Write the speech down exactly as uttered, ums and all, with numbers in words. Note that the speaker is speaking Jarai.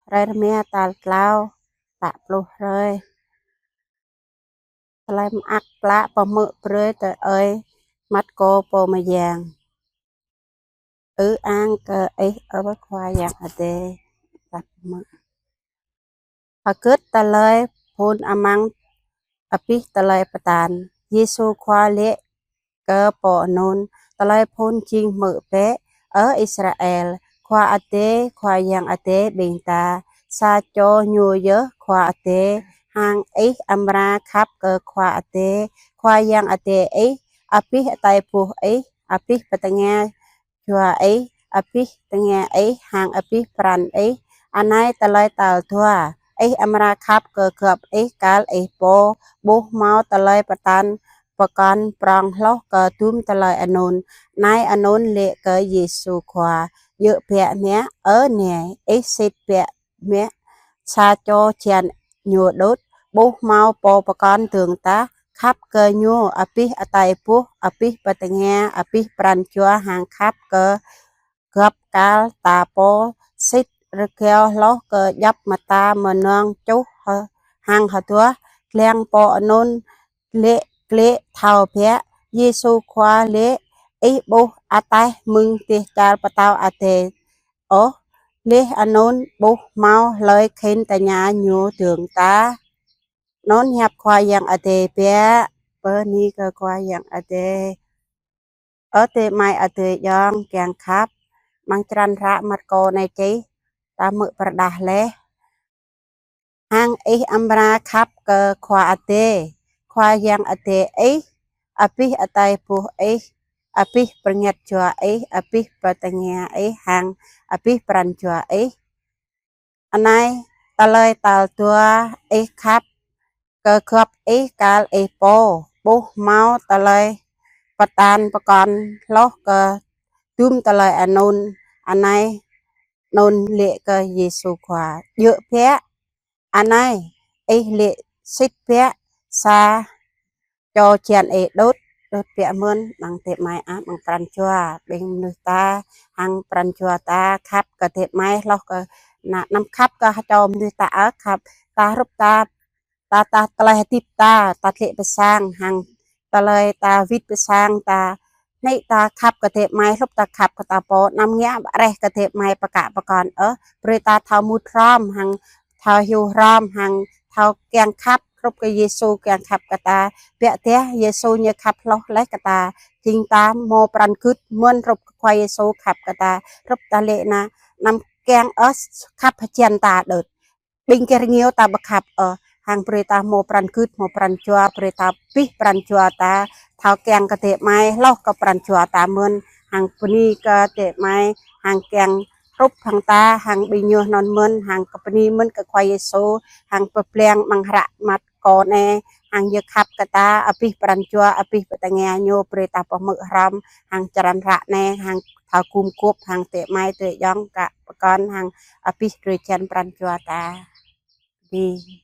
Hrơi rơma tal klâo, tă pluh hrơi. Tơlơi mơak klă pơhmư̆ brơi tui ơi Markô pô mơyang. Ư ang kơ Ih, ơ Khua Yang Adai. Ta pơhmư̆. Hơgĕt tơlơi phŭn amăng abih tơlơi pơtăn, Yêsu Khua laĭ kơ pô anŭn: Tơlơi phŭn jing hmư̆ bĕ, ơ Israel, Khua Adai, Khua Yang Adai ƀing ta, sa čô Ñu yơh Khua Adai. Hăng ih amra khăp kơ Khua Adai, Khua Yang Adai ih, abih atơi ƀuh ih, abih pơtơngia jua ih, abih tơngia ih, hăng abih pran ih. Anai tơlơi tal dua: Ih amra khăp kơ gŏp ih kal ih pô. Ƀu hmâo tơlơi pơtăn pơkŏn prŏng hloh kơ dŭm tơlơi anŭn. Anai anŭn laĭ kơ Yêsu Khua: Djơ̆ biă mă, ơ nai, ih sĭt biă mă, sa čô jăn ñu đôč, ƀu hmâo pô pơkŏn dơ̆ng tah. Khăp kơ ñu abih atơi ƀuh, abih pơtơngia, abih pran jua, hăng khăp kơ gŏp kal ta pô sĭt rơgao hloh kơ djŏp mơta mơnơ̆ng čuh hơ-, hăng hơduah. Lăng pô anŭn laĭ glaĭ thâo biă, Yêsu Khua laĭ: Ih ƀuh ataih mơ̆ng dêh čar pơtao Adai ôh. Laih anŭn ƀu hmâo hlơi khĭn tơña ñu dơ̆ng tah. Anŭn hiăp Khua Yang Adai biă. Bơni kơ Khua Yang Adai. Ơ adơi amai adơi ayŏng kiăng khăp, amăng črăn hră Markô anai čih, ta hmư̆ pơrơđah laih: Hăng ih amra khăp kơ Khua Adai, Khua Yang Adai ih, abih atơi ƀuh ih, abih pran jua ih, abih pơtơngia ih, hăng abih pran jua ih. Anai tơlơi tal dua: Ih khăp kơ gŏp ih kal ih pô. Ƀu hmâo tơlơi pơtăn pơkŏn hloh kơ dŭm tơlơi anŭn. Anai anŭn laĭ kơ Yêsu Khua: Djơ̆ biă, anai ih laĭ sĭt biă, sa čô jăn ih đôč, đôč biă mơ̆n. Amăng adơi amai ah, amăng pran jua ƀing mơnuih ta, hăng pran jua ta khăp kơ adơi amai hloh kơ, na, anăm khăp kơ ha čô mơnuih ta ôh, khăp ta hrup ta, ta, ta tơlơi hơdip ta, ta tlĕ pơ sang, hăng tơlơi ta wĭt pơ sang, ta nik ta khăp kơ adơi amai hrup ta khăp kơ ta pô. Anăm ngă reh kơ adơi amai pơkă pơkŏn ôh. Brơi ta thâo mŭt hrŏm, hăng thâo hyu hrŏm, hăng thâo kiăng khăp hrup kơ Yêsu kiăng khăp kơ ta. Biă dah Yêsu ñu khăp hloh laih kơ ta. Jing ta hmâo pran gưt mơ̆n hrup kơ Khua Yêsu khăp kơ ta. Hrup ta laĭ anai, anăm kiăng ôh khăp hơjăn ta đôč. Ƀing gơñu ta ƀu khăp ôh. Hăng brơi ta hmâo pran gưt, hmâo pran jua, brơi ta abih pran jua ta thâo kiăng kơ adơi amai hloh kơ pran jua ta mơ̆n. Hăng bơni kơ adơi amai, hăng kiăng hrup hăng ta, hăng ƀing ñu anŭn mơ̆n, hăng kơ bơni mơ̆n kơ Khua Yêsu, hăng pơblang amăng hră Markô anai, hăng ñu khăp kơ ta, abih pran jua, abih pơtơngia ñu brơi ta pơhmư̆ hrŏm, hăng črăn hră anai, hăng thâo gum gŏp, hăng adơi amai adơi ayŏng kơ pơkŏn, hăng abih drơi jăn pran jua ta. Đi.